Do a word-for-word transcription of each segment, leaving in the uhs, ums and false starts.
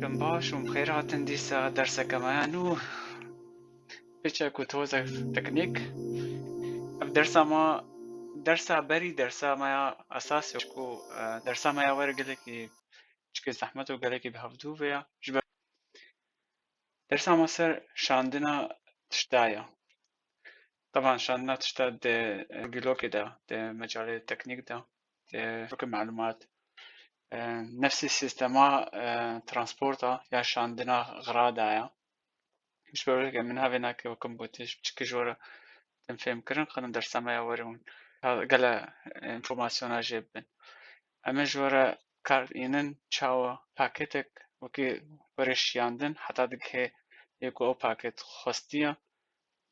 Dem baş û bi xêr hatin dîsa derseke me ya nû. Piçek û tozek teknîk. Ev dersa ma, dersa berî dersa me ya esasî ku, e, dersa me ya were gelekî çikê zehmet û gelekî bi hevdû ve ya. Ji ber dersa ma ser şandina tişta ya. Taban şandina tişta di, e, gilokê de, di mecalê teknîk de, di gilokê melumat, e, nefsî sîstema, e, transporta ya şandina xira de ya. Ji ber weke min havê nake wekim gotiş, çiki ji we re tim fêhm kirin, qenin dersa me ya were hûn gele informasyona jê bibin. Em ê ji we re kar înin çawa paketek wekî were şiyandin heta digihê yê ku ew paket xwestiye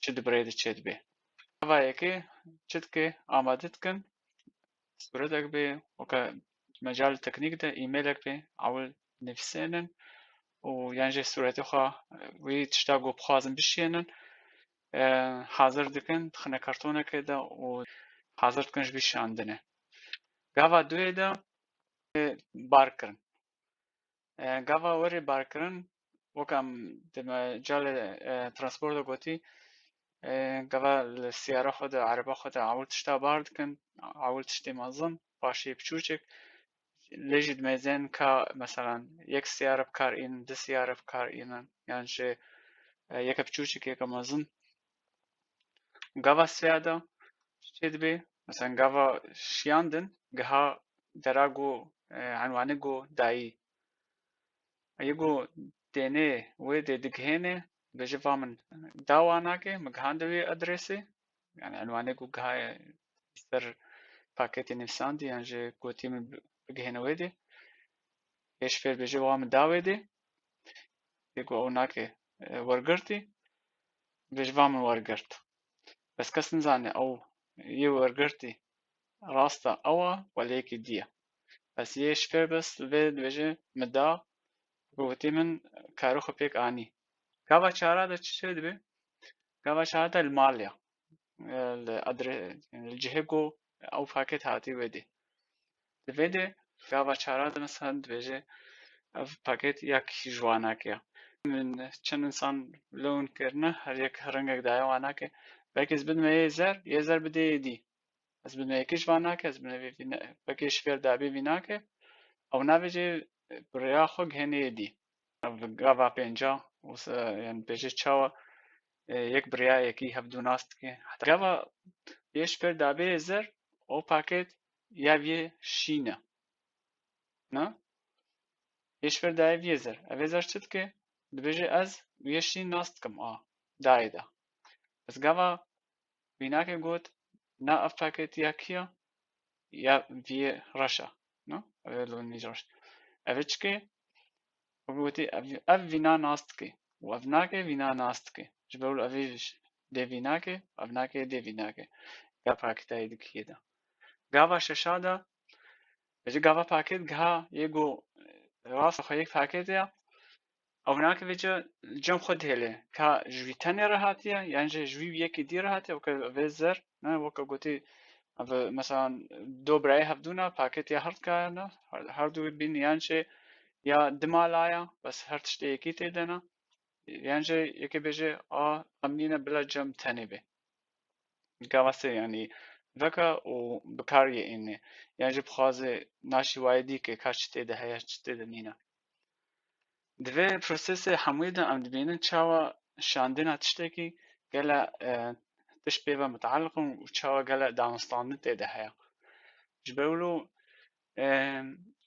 çi di birê de çêdibe. Gava yekê çi dike, amade dikin, sûretek bê, weke mecalê teknîk de e-mailek bê, ewil nivîsênin û yan jî sûretê xwe wî tişta ku bixwazin bişiyênin, e, hazir dikin, dixine kartonekê de û hazir dikin ji bî şandinê. Gava duyê de, e, bar kirin. E, gava werê barkirin, wek em di mecalê, e, transporta gotî, e, gava li siyara xwe de, ereba xwe de ewil tişta bar dikin, ewil tiştê mezin, paşê piçûçik, lê jî dimêzên ka, meselan, yek siyara bi kar înin, du siyara bi kar înin, yan jî, e, yeke piçûçik, yeke mezin. Gava sêya de çi çêdibe? Mesela gava şiyandin, giha dera ku, e, enwanê ku dayî. Yê ku tênê wê dê digihênê, dibêje va min da wanakê, min gihande wê adresê. Yani enwanê ku giha ser paketê nivîsandî, yan jî gotî min bi-, bigihêne wê dê. Yê ji fêr dibêje va min da wê dê. Yê ku ew nake, e, wergirtî, dibêje va min wergirt. Bes kes nizane ew yê wergirtî rast e ew e, wele yekî dî ye. Bes yê ji fêr bes vê dibêje min da, ku wetî min karê xwe pêk anî. Gava çara de çi çêdibe? Gava çara de li mal ya. E, li adre-, li cihê ku ew paket hatî wê dê. Di vê de gava çara de mesela dibêje ev paket ya kî ji wanakê ya. Min çend insan li hûn kirine, her yek rengek daye wanakê. Belkî ez bidime yê zer, yê zer bidê yê dî. Ez bidime yekî ji wanakê, ez bidime vî-, vîne-, belkî ji fêr dabê vînakê. Ew navêje bi rêya xwe gihêne yê dî. Ev gava pênca, wisa, yani dibêje çawa, e, yek bi rêya yekî hevdû nas dike. Heta gava yê ji fêr dabê yê zer, o paket ya vê şîn e. Na? Yê ji fêr dayê vê zer. Ev ê zer çi dike? Dibêje ez vê şîn nas dikim a, dayê de. Bes gava vînakê got, na ev paket ya kî ya? Ya vê reş a. No? Ev ê li nîj reş. Ev ê çi ke? Ev gotî, ev, ev vîna nas dike. Û ev nake vîna nas dike. Ji ber wilo ev ê dê vînake, ev nake dê vînake. Ya paketayê dikî de. Gava şeşa de, ji gava paket giha yê ku, e, rast xwe yek paket ya, ew nake vêca cem xwe dihêle. Ka ji wî tenê re hatiye, yan jî ji wî yekî dî re hatiye, weke vê zer, ne, weke gotî, ev, mesela, do birayê hevdû ne, paket ya her dikayane, her, her du bîn, yan jî ya di mala ya, bes her tiştê yekî tê de ne. Yan jî yekê bêje, a, em nîne bila cem tenê be. Gava sê, yanî veke û bi kar yê êne. Yan jî bixwaze naşî wayê dî ke ka çi tê de heye, çi tê de nîne. Di vê prosesê hemûyê de em dibînin çawa şandina tiştekî gele, e, tişt pê ve mutaliq in û çawa gele danûstandin tê de heye. Ji ber wilo, e,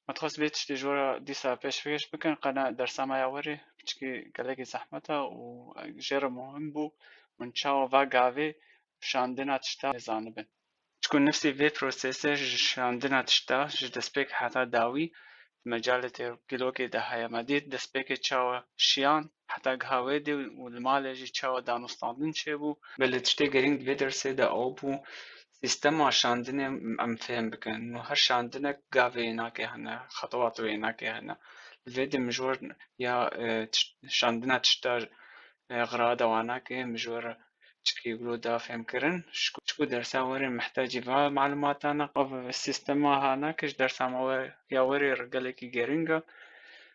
me dixwest vê tiştê ji we re dîsa pêşkêş bikin, qe ne dersa me ya werê piçikî gelekî zehmet e û jê re muhim bû hûn çawa va gavê şandina tişta zanibin. Çiku nifsî vê prosesê ji şandina tişta ji destpêk heta dawî di mecalê têrgilokê de heye. Me dît destpêkê çawa şiyan heta giha wê dê û li malê jî çawa danûstandin çêbû. Belê tiştê girîng di vê dersê de ew bû, sîstema şandinê em fêhm bikin. Û her şandinek gavê wênakê hene, xetewat wênakê hene. Li vê de mijwar ya, e, tişt-, şandina tişta, e, xira de wanakê mijwar çikî wilo da fêhmkirin. Çiku, çiku dersa werê mihtacî va malûmatan e. Ev sîstema hanakê ji dersa me we-, ya werê re gelekî gerîng e.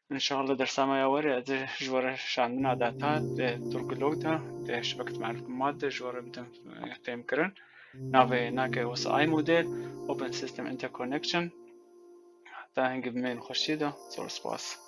Înşallah dersa me ya were ez ê ji we re şandina data di Turkilog de, di şebeke merûfat de ji we re bidim, e, fêhmkirin. Navê nake wisa I model, Open System Interconnection. Heta hingî bi me yên xweşî de, zor spas.